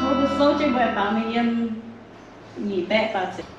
Tov mbuo souv jienv mbuo baaux mingh yiem nyic baeqv baaux ziepc.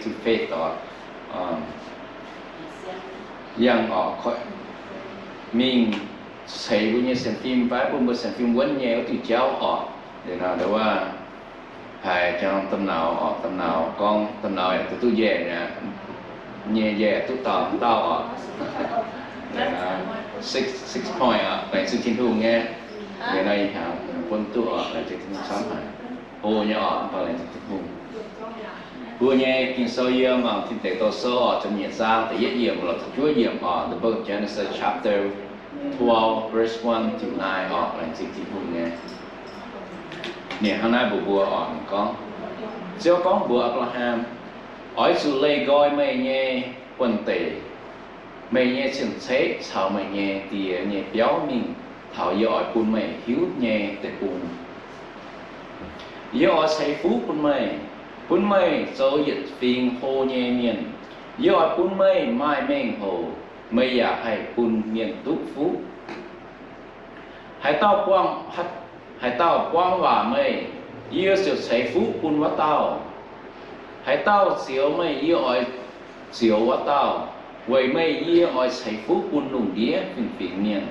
to faith oc. Yangh oc, mingh ceix mbuo nyei sienx fim fai bun mbuo sienx fim wuonv nyei wuov diuh jauv oc. Liuz nor wuov haiz jangx domh nauz oc, domh nauz gorngv, domh nauz yaac duqv duqv njaih mi'aqv, nyei njaih duqv dauh dauh oc. Six, six point oc, laengz zingh Tin-Hungh nyei. Liuz nor ih hnyangx bun duqv oc, laengz zingh Tin-Hungh camv haic. Hlo nyei oc, mv baac laengz zingh Tin-Hungh. Mbuo nyei Ging-Sou yiem Tin Deic Douh Sou oc, ziepc nyeic zaang da'yietv yiemc lorz da'juov yiemc oc, the book of Genesis chapter twelve verse one to nine oc, laengz zingh Tin-Hungh nyei. Ninh hnangv naaiv mbuox mbuo oc, ninh gorngv, Ziouv gorngv mbuox Apc^laa^ham, Oix zuqc leih nqoi meih nyei buonv-deic, meih nyei cien-ceqv caux meih nyei die nyei biauv mingh taux yie oix bun meih hiuv nyei deic-bung. Yie oix ceix fuqv bun meih, bun meih zoux yietc fingx hlo nyei mienh. Yie oix bun meih maaih mengh houc, meih yaac haih bun mienh duqv fuqv. Haaix dauh buang, haaix dauh buang waac meih, yie ziouc ceix fuqv bun wuov dauh. Haaix dauh zioux meih, yie oix zioux wuov dauh. Weic meih yie oix ceix fuqv bun lungh ndiev fingx-fingx mienh.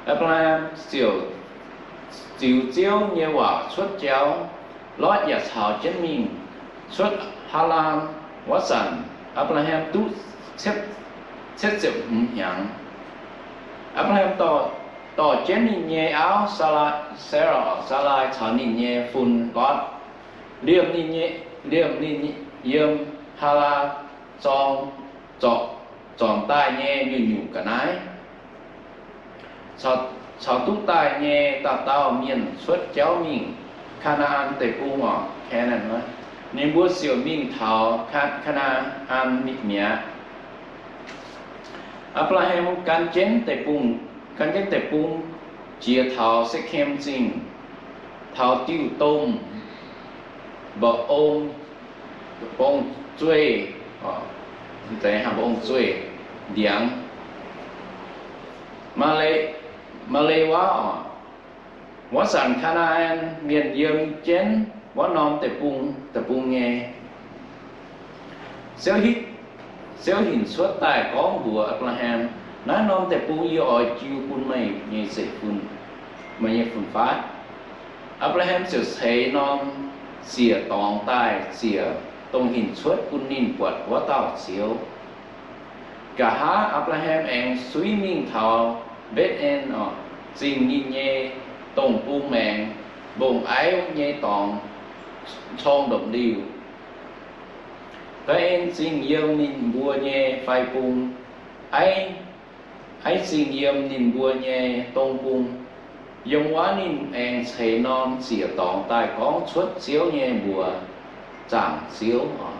Apc^laa^ham ziouc ziux Ziouv nyei waac cuotv jauv. Lotv yaac caux jienv mingh. Cuotv Haalaan wuov zanc, Apc^laa^ham duqv cietv ziepc hmz hnyangx. Apc^laa^ham dorh jienv ninh nyei auv, Sarai, caux ninh nyei fun, Lotv, liemh ninh yiem Haalaan zorng, zornc daaih nyei nyungc-nyungc ga'naaiv, caux duqv daaih nyei dauh dauh mienh cuotv jauv mingh Kaa^naa^an Deic-Bung oc, Canaan wuov. Ninh mbuo ziouc mingh taux Kaa^naa^an mi'aqv. Apc^laa^ham gan jienv deic-bung, gan jienv deic-bung jiex taux Sekem Zingh, taux diuh domh mba'ong, mba'ong zueih, mba'ong zueih ndiangx, Maa^le, Maa^le Waav oc. Wuov zanc Kaa^naa^an Mienh yiem jienv wuov norm deic-bung, deic-bung nyei. Ziouv hinc cuotv daaih gorngv mbuox Apc^laa^ham, Naaiv norm deic-bung yie oix jiu bun meih nyei zeiv-fun, meih nyei fun-faqv. Apc^laa^ham ziouc ceix norm ziec dorngx daaih ziec, dongh hinc cuotv bun ninh buatc wuov dauh Ziouv. Nqa'haav Apc^laa^ham aengx suiv mingh taux Mbetc^en oc, zingh ninh nyei dongh bung maengx mbong-aiv nyei dorngx, corng ndopv-liuh. Mbetc^en zingh yiem ninh mbuo nyei fai bung, aiv, aiv zingh yiem ninh mbuo nyei dong bung. Yiem wuov ninh aengx ceix norm ziec dorngx daaih gorngv cuotv Ziouv nyei mbuox, zaangc Ziouv oc.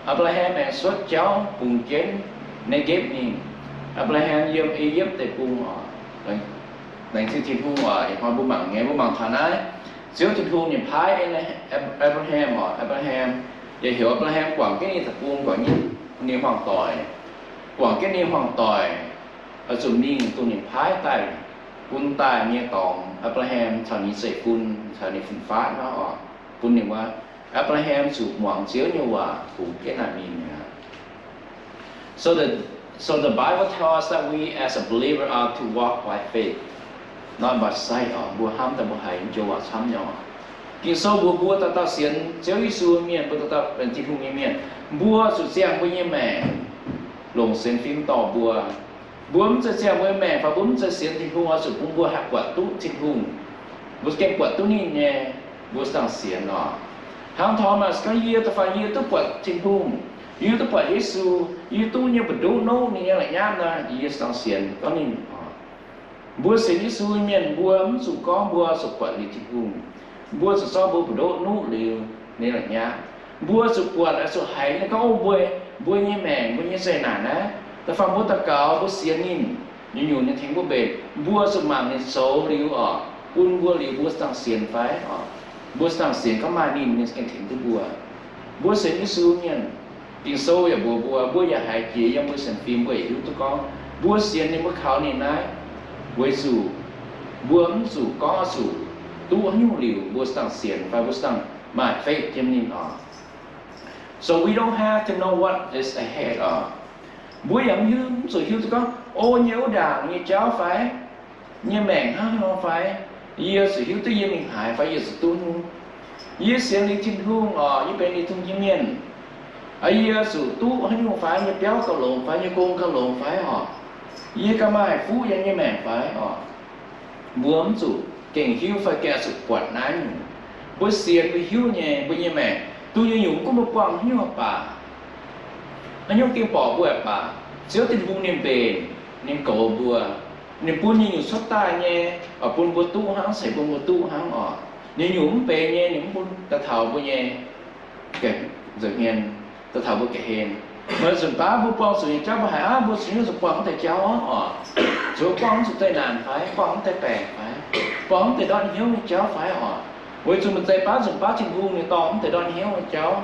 Apc^laa^ham aengx cuotv jauv bungx jienv Negepc mingh. Apc^laa^ham yiem E^yipv Deic-Bung oc. Laengz zingh Tin-Hungh oc, ih hnoi mbuo mangc nyei, mbuo mangc taux naaiv, Ziouv Tin-Hungh ninh paaiv Apc^laa^ham oc, Apc^laa^ham, yaac heuc Apc^laa^ham guangc jienv ninh deic-bung, guangc jienv ninh hmuangv-doic, guangc jienv ninh hmuangv-doic, oix zuqc mingh dongh ninh paaiv daaih, bun daaih nyei dorngx, Apc^laa^ham caux ninh nyei zeiv-fun caux ninh fun-faqv nor oc, bun ninh wuov, Apc^laa^ham zuqc muangx Ziouv nyei waac bungx jienv naaic mingh mi'aqv. So the, so the Bible tells us that we as a believer are to walk by faith, not by sight oc. Mbuo hnamv daaih mbuo haiz joux waac camv nyei oc. Ging-Sou mbuox mbuo dauh dauh sienx Ziouv Yesu nyei mienh, mbuo dauh dauh benx Tin-Hungh nyei mienh, mbuo zuqc ziangh mbuo nyei maengc longc sienx fim dorh mbuo. Mbuo mv zeiz ziangh mbuo nyei maengc fai mbuo mv zeiz sienx Tin-Hungh oix zuqc bun mbuo haih buatc duqv Tin-Hungh. Mbuo gengh buatc duqv ninh nyei, mbuo dangh sienx oc. Hnangv Thomas gorngv, Yie da'faanh yie duqv buatc Tin-Hungh, yie duqv buatc Yesu, yie duqv nyei mbu'ndoqv nuqv ninh nyei la'nyapv nor, yie dangh sienx, gorngv ninh oc. Mbuo sienx Yesu nyei mienh mbuo mv zuqc gorngv mbuo zuqc buatc liuz Tin-Hungh. Mbuo zuqc zorqv mbuo mbu'ndoqv nuqv liuz ninh la'nyapv. Mbuo zuqc buatc, zuqc haiz ninh gorngv, O, mbuo, mbuo nyei maengc, mbuo nyei zeqc naanc naaiv, da'faanh mbuo daux gaux, mbuo sienx ninh, nyungc-nyungc ninh tengx mbuo mbenc, mbuo zuqc mangc ninh zoux liuz oc, bun mbuo liuz mbuo dangh sienx fai oc. Mbuo dangh sienx gorngv maaih ninh, ninh gengh tengx duqv mbuo. Mbuo sienx Yesu mienh, Ging-Sou yaac mbuox mbuo, mbuo yaac haiz jiex yiem mbuo sienx fim, mbuo yaac hiuv duqv gorngv mbuo sienx ninh, mbuo kaux ninh naaiv, weic zuqc mbuo mv zuqc gorngv zuqc duqv haaix nyungc liuz mbuo dangh sienx fai mbuo dangh maaih faith yiem ninh oc. So we don't have to know what is ahead oc. Mbuo yaac mv hiuv, mv zuqc hiuv duqv gorngv, o, nyei wuov ndaangc nyei jauv fai, nyei maengc hnangv haaix nor fai, yie zuqc hiuv duqv yie mingh haaix fai yie zuqc duqv haaix nyungc. Yie sienx liuz Tin-Hungh oc, yie benx liuz Tin-Hungh nyei mienh, yie zuqc duqv haaix nyungc fai, nyei biauv gauh longx fai, nyei gong gauh longx fai oc, yie gauh maaih fuqv yiem nyei maengc fai oc. Mbuo mv zuqc gengh hiuv fai gengh zuqc buatc naaiv nyungc. Mbuo sienx mbuo hiuv nyei, mbuo nyei maengc duqv nyei nyungc, mv gunv mbuo buangh haaix nyungc baac, haaix nyungc gengh borqc mbuo baac, Ziouv Tin-Hungh ninh mbenc, ninh goux mbuo, ninh bun nyei nyungc cuotv daaih nyei, oix bun mbuo duqv hnangv, ceix bun mbuo duqv hnangv oc. Ninh nyungc mv benx nyei, ninh mv bun daaih taux mbuo nyei nza'hmien, daaih taux mbuo ga'hlen. Meih nzunc baav mbuo buangh zuqc nyei jauv mbuo haiz aav, mbuo zuqc hiuv zuqc buangh mv deix jauv oc. Zuqc buangh mv zuqc zeqc naanc fai, buangh mv deix baengc fai, buangh mv deix ndortv hnyouv nyei jauv fai oc. Weic zuqc meih zeiz baav nzunc baav Tin-Hungh ninh dorh mv deix ndortv hnyouv nyei jauv,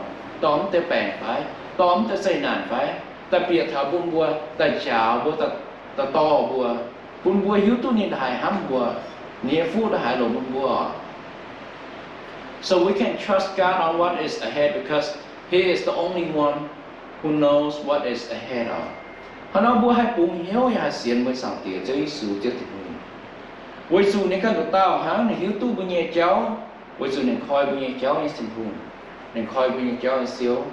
dorh mv deix baengc fai, dorh mv deix zeqc naanc fai, daaih bieqc taux bun mbuo, daaih njaaux mbuo, daaih dorh mbuo, bun mbuo hiuv duqv ninh ndaaih haiz hnamv mbuo, ninh nyei fuqv ndaaih haiz longx bun mbuo oc. So we can trust God on what is ahead because He is the only one who knows what is ahead oc. Hnangv nor mbuo haih bungx hnyouv yaac haih sienx mbuo nyei Zaangc Diex Ziouv Yesu, Ziouv Tin-Hungh, weic zuqc ninh ganh nduqc dauh hnangv, ninh hiuv duqv mbuo nyei jauv, weic zuqc ninh koi mbuo nyei jauv nyei Tin-Hungh, ninh koi mbuo nyei jauv nyei Ziouv.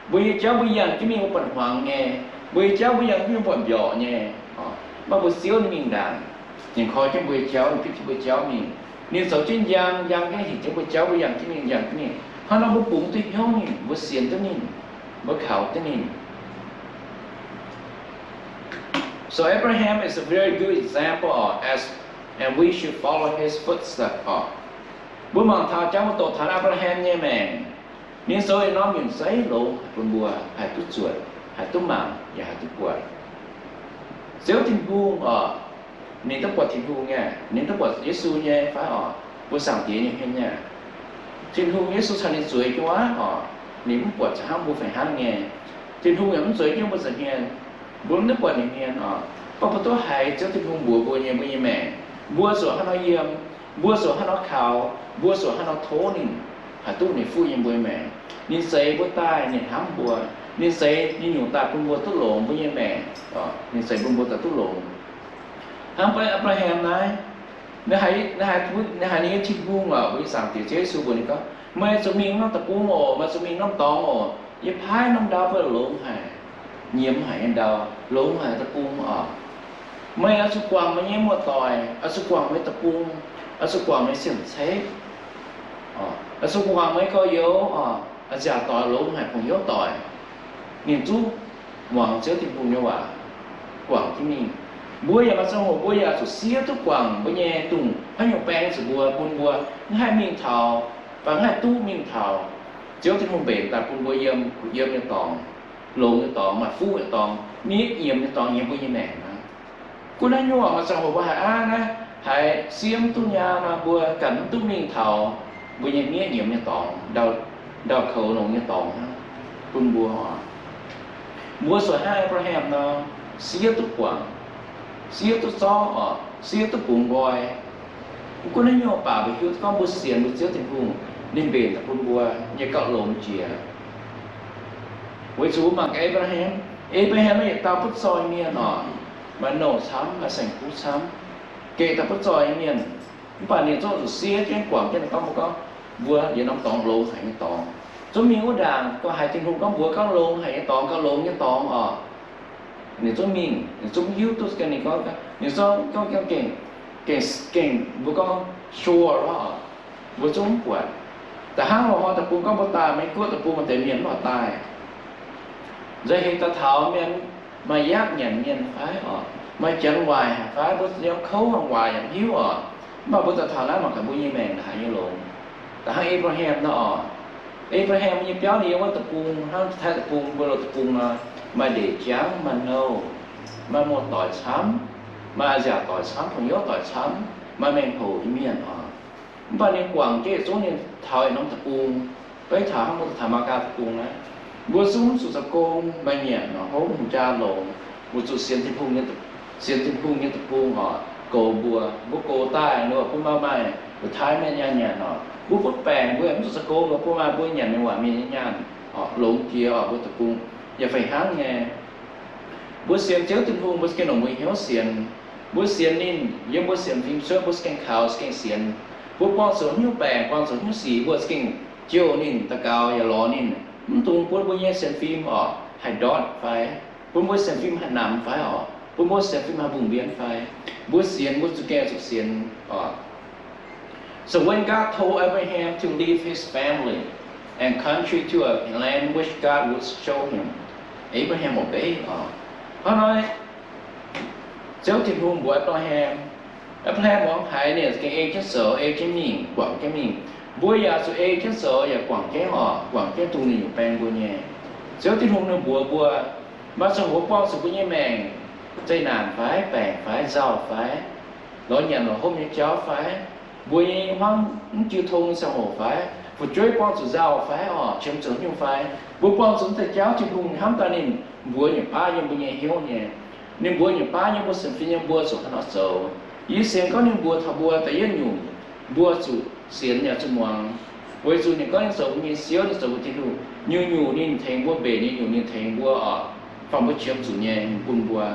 Mbuo nyei jauv mbuo yangh jienv mingh mbuo buatc hmuangx nyei, mbuo nyei jauv mbuo yangh jienv mingh buatc mbiorqc nyei, mv baac mbuo Ziouv ninh mingh ndaangc, ninh koi jienv mbuo nyei jauv, ninh bitv jienv mbuo jauv mingh. Ninh zoux jienv njang, njang jienv hinc jienv mbuo jauv, mbuo yangh jienv mingh, yangh jienv mingh. Hnangv nor mbuo bungx duqv hnyouv ninh, mbuo sienx duqv ninh, mbuo kaux duqv ninh. So Abraham is a very good example as, and we should follow his footsteps oc. Mbuo mangc taux jangx mbuo doqc taux Apc^laa^ham nyei maengc, ninh zoux yietc norm nyunc zeiv longx haic bun mbuo haih duqv zuotc, haih duqv mangc, yaac haih duqv buatc. Ziouv Tin-Hungh oc, ninh duqv buatc Tin-Hungh nyei, ninh duqv buatc Yesu nyei fai oc, mbuo Zaangc Diex nyei hmien nyei. Tin-Hungh, Yesu caux ninh zueiz jienv wuov oc, ninh mv buatc ziouc hnangv mbuo fai hnangv nyei. Tin-Hungh yaac mv zueiz jienv mbuo nza'hmien, mbuo mv duqv buatc ninh hmien oc. Mv baac mbuo duqv haiz Ziouv Tin-Hungh mbuox mbuo nyei, mbuo nyei maengc, mbuo zuqc hnangv nor yiem, mbuo zuqc hnangv nor kaux, mbuo zuqc hnangv nor tov ninh, haih duqv ninh fuqv yiem mbuo nyei maengc. Ninh zeix mbuo daaih, ninh hnamv mbuo. Ninh zeix ninh nyungc daaih bun mbuo duqv longx mbuo nyei maengc. Ninh zeix bun mbuo daaih duqv longx. Hnangv Apc^laa^ham naaiv, ninh haiz ninh nyei Tin-Hungh oc, mbuo nyei Zaangc Diex Ziouv Yesu mbuox ninh gorngv, meih zuqc mingh norm deic-bung oc, meih zuqc mingh norm dorngx oc. Yie paaiv norm ndau bun longx haic, nyiemz haic nyei ndau, longx haic deic-bung oc. Meih oix zuqc guangc meih nyei muoz-doic, oix zuqc guangc meih deic-bung, oix zuqc guangc meih cien-ceqv, oix zuqc guangc meih gorx-youz oc, a'nziaauc doic, longx haic hungh hnyouv doic. Ninh zungv muangx Ziouv Tin-Hungh nyei waac, guangc jienv mingh. Mbuo yaac maaih ziangh hoc mbuo yaac zuqc siev duqv guangc mbuo nyei dungz haaix nyungc baeng zuqc mbuo, bun mbuo mv haih mingh taux, fai mv haih duqv mingh taux Ziouv Tin-Hungh mbenc daaih bun mbuo yiem, yiem nyei dorngx, longx nyei dorngx, maaih fuqv nyei dorngx, miev nyiemz nyei dorngx yiem mbuo nyei maengc aqv. Gunv naaiv nyungc maaih ziangh hoc mbuo haiz aav naaiv, haiz siev mv duqv nyaah nor, mbuo ganh mv duqv mingh taux mbuo nyei miev nyiemz nyei dorngx, ndau, ndau koux longx nyei dorngx hnangv bun mbuo oc. Mbuo zuqc hnangv Apc^laa^ham nor, siev duqv guangc, siev duqv zorqv oc, siev duqv bungx nqoi. Mv gunv naaiv nyungc baac mbuo hiuv duqv gorngv mbuo sienx mbuo Ziouv Tin-Hungh, ninh mbenc daaih bun mbuo nyei gauh longx jiex. Weic zuqc mbuo mangc gaax Apc^laa^ham, Apc^laa^ham yietc dauh butv zoih mienh oc, maaih nouh camv, maaih saeng-kuv camv, gengh dauh butv zoih mienh. Mv baac ninh zungv zuqc siev jienv guangc jienv ninh gorngv, mbuo gorngv, mbuo yiem norm dorngx longx haic nyei dorngx. Zungv mingh wuov ndaangc, gauh haiz Tin-Hungh gorngv mbuox gorngv longx haic nyei dorngx, gauh longx nyei dorngx oc. Ninh zungv mingh, ninh zungv hiuv duqv ganh ninh gorngv, ninh zungv gorngv gengh, gengh, gengh mbuo gorngv sure lorqc, mbuo zungv mv buatc. Da'hnangv loz-hnoi deic-bung gorngv mbuo daaih Meiv Guoqv deic-bung maaih deix mienh mv baac daaih nzauh heix daaih taux mienh, maaih yaac nyanc mienh fai oc, maaih janx waaic haic fai, mbuo yiem kouv haic waaic yaac mv hiuv oc. Mv baac mbuo daaih taux naaiv mangc gaax mbuo nyei maengc haaix nyungc longx. Da'hnangv Apc^laa^ham nor oc, Apc^laa^ham nyei biauv ninh yiem wuov deic-bung, hnangv Taiv deic-bung, mbuo loz deic-bung nor, maaih ndeic jangv, maaih nouh, maaih muoz-doic camv, maaih a'nziaauc doic camv, hungh hnyouv doic camv, maaih mengh hoc nyei mienh oc. Mv baac ninh guangc jienv yietc zungv ninh taux yietc norm deic-bung, beiv taux hnangv mbuo taux Maqgaax deic-bung naaiv, mbuo zungv zuqc zoux gong, maaih nyanc nor hopv hungh jaa longx, mbuo zuqc sienx Tin-Hungh nyei, sienx Tin-Hungh nyei deic-bung oc, goux mbuo, mbuo goux daaih ninh bun maaih maaih mbuo Taiv mienh nyanc nyanc oc. Mbuo butv baengc, mbuo yaac mv zuqc zoux gong, mbuo maaih mbuo nyanc mingh waac mienh nyei nyaanh, longx jiex oc, mbuo deic-bung yaac fih hnangv nyei. Mbuo sienx Ziouv Tin-Hungh, mbuo za'gengh longc mbuo hnyouv sienx. Mbuo sienx ninh, yiem mbuo sienx fim cuotv, mbuo za'gengh kaux, za'gengh sienx. Mbuo buangh zuqc haaix nyungc baengc, buangh zuqc haaix nyungc sic, mbuo za'gengh jouh ninh, daux gaux yaac lorz ninh, mv dungx bun mbuo nyei sienx fim oc haih ndortv fai, bun mbuo sienx fim haih namx fai oc, bun mbuo sienx fim haih mbungh mbienv fai. Mbuo sienx, mbuo zuqc gengh zuqc sienx oc. So when God told Abraham to leave his family and country to a land which God would show him, Abraham obeyed oc. Hnangv naaiv, Ziouv Tin-Hungh mbuox Apc^laa^ham, Apc^laa^ham muangx haiz ninh gengh ei jienv zoux, ei jienv mingh, guangc jienv mingh. Mbuo yaac zuqc ei jienv zoux yaac guangc jienv oc, guangc jienv dongh ninh nyungc baeng mbuo nyei. Ziouv Tin-Hungh ninh mbuox mbuo, maaih ziangh hoc mbuo buangh zuqc mbuo nyei maengc zeqc naanc fai, baengc fai, nzauh fai, lorz nyanc lorz hopv nyei jauv fai, mbuo nyei hmuangv mv jiu tong nyei ziangh hoc fai, fu'jueiv buangh zuqc nzauh fai oc, qiemx zuqc nyungc fai, mbuo buangh zuqc mv deix jauv, Tin-Hungh hnamv daaih ninh mbuox nyei baav yiem mbuo nyei hnyouv nyei. Ninh mbuox nyei baav yiem mbuo sienx fim nyei mbuo zuqc hnangv nor zoux. Yie sienx gorngv ninh mbuox taux mbuo da'yietv nyungc, mbuo zuqc sienx yaac zuqc muangx, weic zuqc ninh gorngv ninh zoux mbuo nyei Ziouv, ninh zoux mbuo Tin-Hungh. Nyungc-nyungc ninh tengx mbuo mbenc, nyungc-nyungc ninh tengx mbuo oc, fangx mbuo qiemx zuqc nyei, ninh bun mbuo.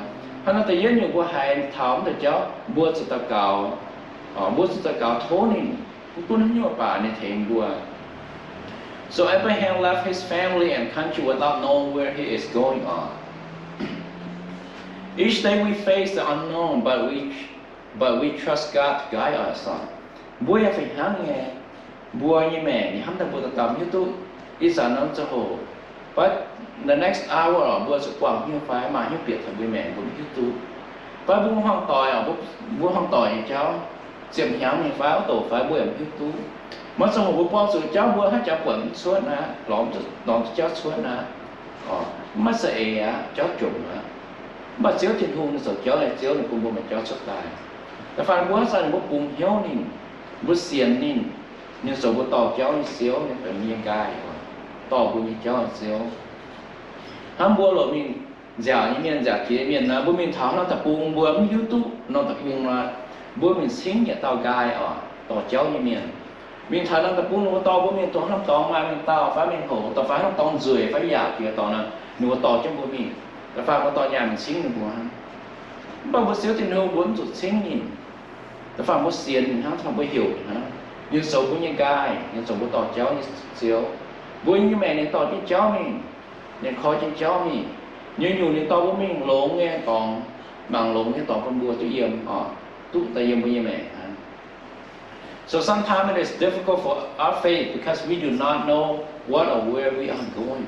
Hnangv naaiv da'yietv nyungc mbuo haiz taux mv deix jauv, mbuo zuqc daux gaux, mbuo zuqc daux gaux tov ninh, mv gunv haaix nyungc baac ninh tengx mbuo. So Abraham left his family and country without knowing where he is going on. Each day we face the unknown, but we but we trust God to guide us. Mbuo yaac fih hnangv nyei. Mbuo nyei maengc ninh hnamv daaih mbuo daaih dauh mv hiuv duqv ih zanc norm ziangh hoc, but the next hour mbuo zuqc buangh haaix nyungc fai maaih haaix nyungc bieqc taux mbuo maengc mbuo mv hiuv duqv. Fai mbuo hmuangv doic, mbuo hmuangv doic nyei jauv ziepc hnyangx mingh fai wuov douc fai mbuo yaac mv hiuv duqv. Maaih ziangh hoc mbuo buangh zuqc jauv mbuo haaix jauv buatc mv cuotv aqv, lorz mv zuqc jauv cuotv aqv, mv maaih za'eix aqv, jauv jomc aqv. Mv baac Ziouv Tin-Hungh ninh zoux jauv nyei Ziouv, ninh bun mbuo maaih jauv cuotv daaih. Da'faanh mbuo haaix zanc ninh mbuo bungx hnyouv ninh, mbuo sienx ninh, ninh zoux mbuo dorh jauv nyei Ziouv, ninh benx mbuo nyei nqaai, dorh mbuo nyei jauv nyei Ziouv. Hnangv mbuo longc mingh nziaauc nyei mienh, nziaauc jiex nyei mienh nor, mbuo mingh taux norm deic-bung mbuo mv hiuv duqv norm deic-bung nor, mbuo mingh cingv yietc dauh nqaai oc, dorh jauv nyei mienh. Mingh taux norm deic-bung ninh mbuo dorh mbuo mingh dongh haaix norm dorngx maaih mingh dauh fai mingh hoc, da'faanh haaix norm dorngx nzueic fai yaac jiex dorngx nor, ninh mbuo dorh jienv mbuo mingh. Da'faanh mbuo dorh nyaanh mingh cingv ninh mbuo. Mv baac mbuo Ziouv Tin-Hungh mbuo mv zuqc cingv ninh. Da'faanh mbuo sienx ninh hnangv, da'faanh mbuo heuc ninh hnangv. Ninh zoux mbuo nyei nqaai, ninh zoux mbuo dorh jauv nyei Ziouv. Mbuo nyei maengc ninh dorh jienv jauv mingh, ninh koi jienv jauv mingh. Nyungc-nyungc ninh dorh mbuo mingh longx nyei dorngx, mangc longx nyei dorngx bun mbuo duqv yiem oc, duqv daaih yiem mbuo nyei maengc hnangv. So sometimes it is difficult for our faith because we do not know what or where we are going.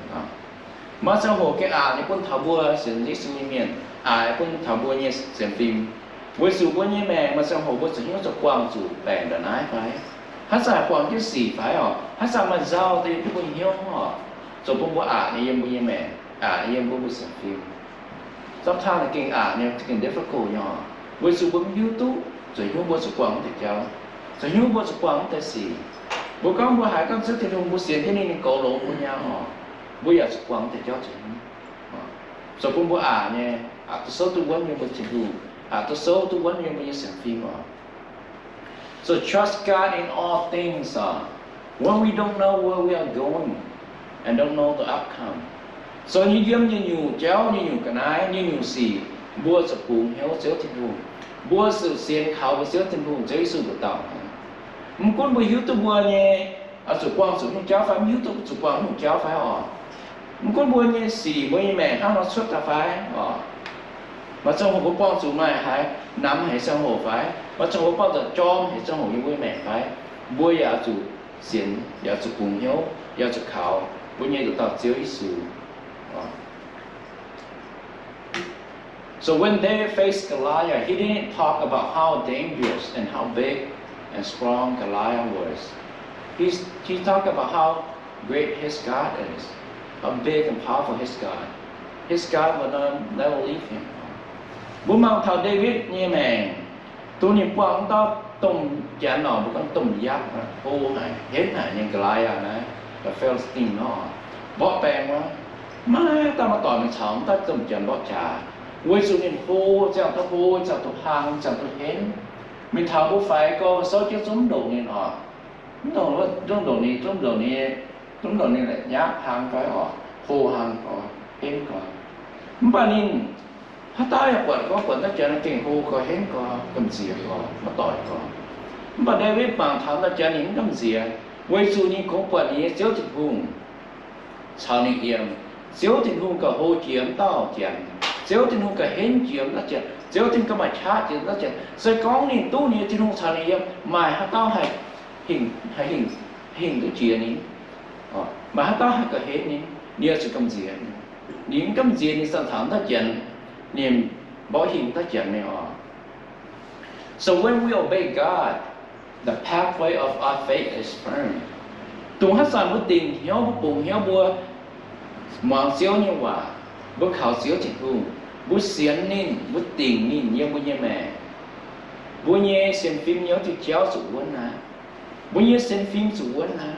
Maaih ziangh hoc gengh aqc nyei bun taux mbuo sienx Yesu nyei mienh, aqc bun taux mbuo nyei sienx fim. Weic zuqc mbuo nyei maengc maaih ziangh hoc mbuo zuqc hnyouv zoux buangh zuqc baengc ndongc naaiv fai, haaix zanc buangh jienv sic fai oc, haaix zanc maaih nzauh daaih yiem jienv mbuo hnyouv oc, zoux bun mbuo aqc nyei yiem mbuo nyei maengc, aqc nyei yiem mbuo mbuo sienx fim. Sometimes gengh aqc nyei, gengh difficult nyei oc, weic zuqc mbuo mv hiuv duqv, zuqc hnyouv mbuo zuqc buangh mv deix jauv, zuqc hnyouv mbuo zuqc buangh mv deix sic. Mbuo gorngv mbuo haiz gorngv Ziouv Tin-Hungh mbuo sienx jienv ninh, ninh goux longx mbuo nyei oc, mbuo yaac zuqc buangh mv deix jauv zuqc hnyouv. Zoux bun mbuo aqc nyei, aqc duqv souv duqv wuonv yiem mbuo Tin-Hungh, aqc duqv souv duqv wuonv yiem mbuo nyei sienx fim oc. So trust God in all things, uh, when we don't know where we are going and don't know the outcome. So nyei yiem nyei nyungc jauv, nyei nyungc ga'naaiv, nyei nyungc sic, mbuo zuqc bungx hnyouv Ziouv Tin-Hungh. Mbuo zuqc sienx kaux mbuo Ziouv Tin-Hungh, Ziouv Yesu nduqc dauh. Mv gunv mbuo hiuv duqv mbuo nyei, zuqc buangh zuqc nyungc jauv fai mv hiuv duqv zuqc buangh nyungc jauv fai oc. Mv gunv mbuo nyei sic, mbuo nyei maengc hnangv nor cuotv daaih fai oc. Maaih ziangh hoc mbuo buangh zuqc maaih haaix, namx haic ziangh hoc fai, maaih ziangh hoc mbuo buangh zuqc jorm haic ziangh hoc yiem mbuo nyei maengc fai, mbuo yaac zuqc sienx, yaac zuqc bungx hnyouv, yaac zuqc kaux mbuo nyei nduqc dauh Ziouv Yesu. So when David faced Goliath, he didn't talk about how dangerous and how big and strong Goliath was. He, he talked about how great his God is, how big and powerful his God. His God will not, never leave him. Mbuo mangc taux Ndaawitv nyei maengc, dongh ninh buangh wuov dauh domh janx, mbuo gorngv domh yav, hlo haic, henv haic nyei Goliath naaiv, the Philistine nor, mborqv baengh wuov, maiv dauh maaih doic mingh caux wuov dauh domh janx mborqv jaax, weic zuqc ninh hlo, ziangh duqv hlo, ziangh duqv hlang, ziangh duqv henv. Mingh taux mbuo faix gorx souv jienv zungv mv ndongc ninh oc. Mv dongh, zungv ndongc ninh, zungv ndongc ninh, zungv ndongc ninh la'nyauv hlang gau oc, hlo hlang gau, henv gau. Mv baac ninh haaix dauh yaac buatc gorngv, buatc naaiv janx gengh hlo gau, henv gau, gamh nziex gau, maiv doic gau. Mv baac Ndaawitv mangc taux naaiv janx ninh mv gamh nziex, weic zuqc ninh kungx buatc ninh nyei Ziouv Tin-Hungh caux ninh yiem. Ziouv Tin-Hungh gauh hlo jiex wuov dauh janx. Ziouv Tin-Hungh gauh henv jiex wuov dauh janx. Ziouv Tin-Hungh gauh maaih qaqv jiex wuov dauh janx. Se gorngv ninh duqv ninh nyei Tin-Hungh caux ninh yiem, maaih haaix dauh haih hingh, haih hingh, hingh duqv jiex ninh? Maaih haaix dauh haih gauh henv ninh? Ninh oix zuqc gamh nziex. Ninh mv gamh nziex ninh sa taux wuov dauh janx, ninh mborqv hingh wuov dauh janx nyei oc. So when we obey God, the pathway of our faith is firm. Dongh haaix zanc mbuo dingc hnyouv, mbuo bungx hnyouv, mbuo muangx Ziouv nyei waac, mbuo kaux Ziouv Tin-Hungh, mbuo sienx ninh, mbuo dingc ninh yiem mbuo nyei maengc, mbuo nyei sienx fim nyei wuov diuh jauv zuqc wuonv aqv. Mbuo nyei sienx fim zuqc wuonv aqv.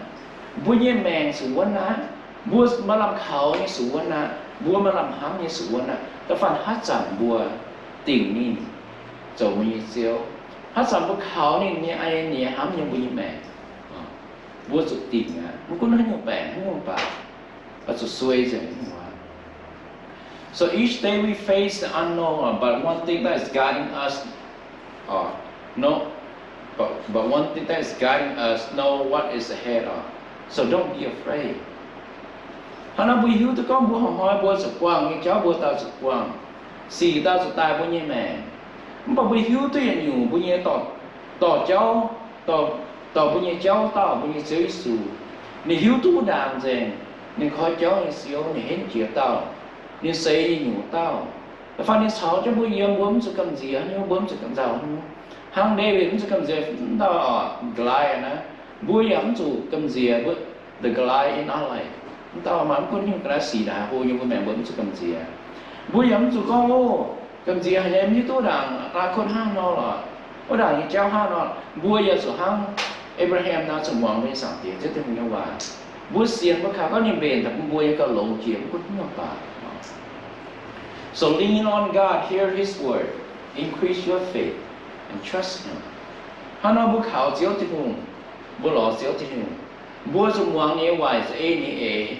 Mbuo nyei maengc zuqc wuonv aqv. Mbuo maaih lamh kaux nyei zuqc wuonv aqv. Mbuo maaih lamh hnamv nyei zuqc wuonv aqv. Da'faanh haaix zanc mbuo dingc ninh zoux mbuo nyei Ziouv, haaix zanc mbuo kaux ninh nyei, nyei hnamv yiem mbuo nyei maengc, mbuo zuqc dingc aqv. Mv gunv haaix nyungc baengc, haaix nyungc baac, zuqc suei nzengc. So each day we face the unknown, but one thing that is guiding us, uh, no, but, but one thing that is guiding us know what is ahead, uh, so don't be afraid. Hnangv naaiv mbuo hiuv duqv gorngv mbuo hnoi-hnoi mbuo zuqc buangh nyei jauv mbuo daaih zuqc buangh, sic daaih zuqc daaih mbuo nyei maengc. Mv baac mbuo hiuv duqv yietc nyungc mbuo nyei dorh, dorh jauv, dorh, dorh mbuo nyei jauv dauh, mbuo nyei Ziouv Yesu. Ninh hiuv duqv wuov ndaangc nzengc. Ninh koi jauv nyei Ziouv, ninh henv jiex dauh, ninh seix nyei nyungc dauh. Da'faanh ninh caux jienv mbuo yiem, mbuo mv zuqc gamh nziex nyei, mbuo mv zuqc gamh nzauh nyei. Hnangv Ndaawitv mv zuqc gamh nziex dauh Goliath naaiv, mbuo yaac mv zuqc gamh nziex mbuo, the Goliath in our life. Mv dauh maaih mv gunv nyungc ga'naaiv sic naaic haiz hlo nyei mbuo maengc, mbuo mv zuqc gamh nziex. Mbuo yaac mv zuqc gorngv, o, gamh nziex haaix nyungc, mv hiuv duqv ndaangc อนาคต hnangv nor lorqc, wuov ndaangc nyei jauv hnangv nor. Mbuo yaac zuqc hnangv Abraham naaic, zuqc muangx mbuo nyei Zaangc Diex, Ziouv Tin-Hungh nyei waac. Mbuo sienx, mbuo kaux gorngv ninh mbenc daaih bun mbuo yiem gauh longx jiex, mv gunv haaix nyungc baac. So lean on God, hear His word, increase your faith, and trust Him. Hnangv nor mbuo kaux Ziouv Tin-Hungh, mbuo lorz Ziouv Tin-Hungh, mbuo zuqc muangx ninh nyei waaic, za'eix ninh nyei eix,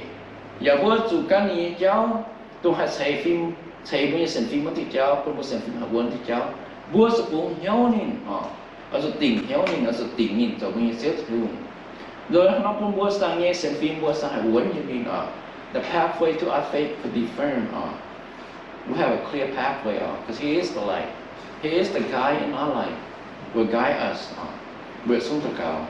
yaac mbuo zuqc gan ninh nyei jauv, dongh haih ceix fim, ceix mbuo nyei sienx fim wuov diuh jauv, bun mbuo sienx fim haih wuonv diuh jauv. Mbuo zuqc bungx hnyouv ninh oc, oix zuqc dingc hnyouv ninh, oix zuqc dingc ninh zoux mbuo nyei Ziouv Tin-Hungh. Nor hnangv nor bun mbuo za'gengh nyei sienx fim mbuo za'gengh haih wuonv yiem ninh oc. The pathway to our faith could be firm oc. We have a clear pathway oc, 'cause He is the light. He is the guide in our life. Will guide us oc. Mbuo zungv daux gaux.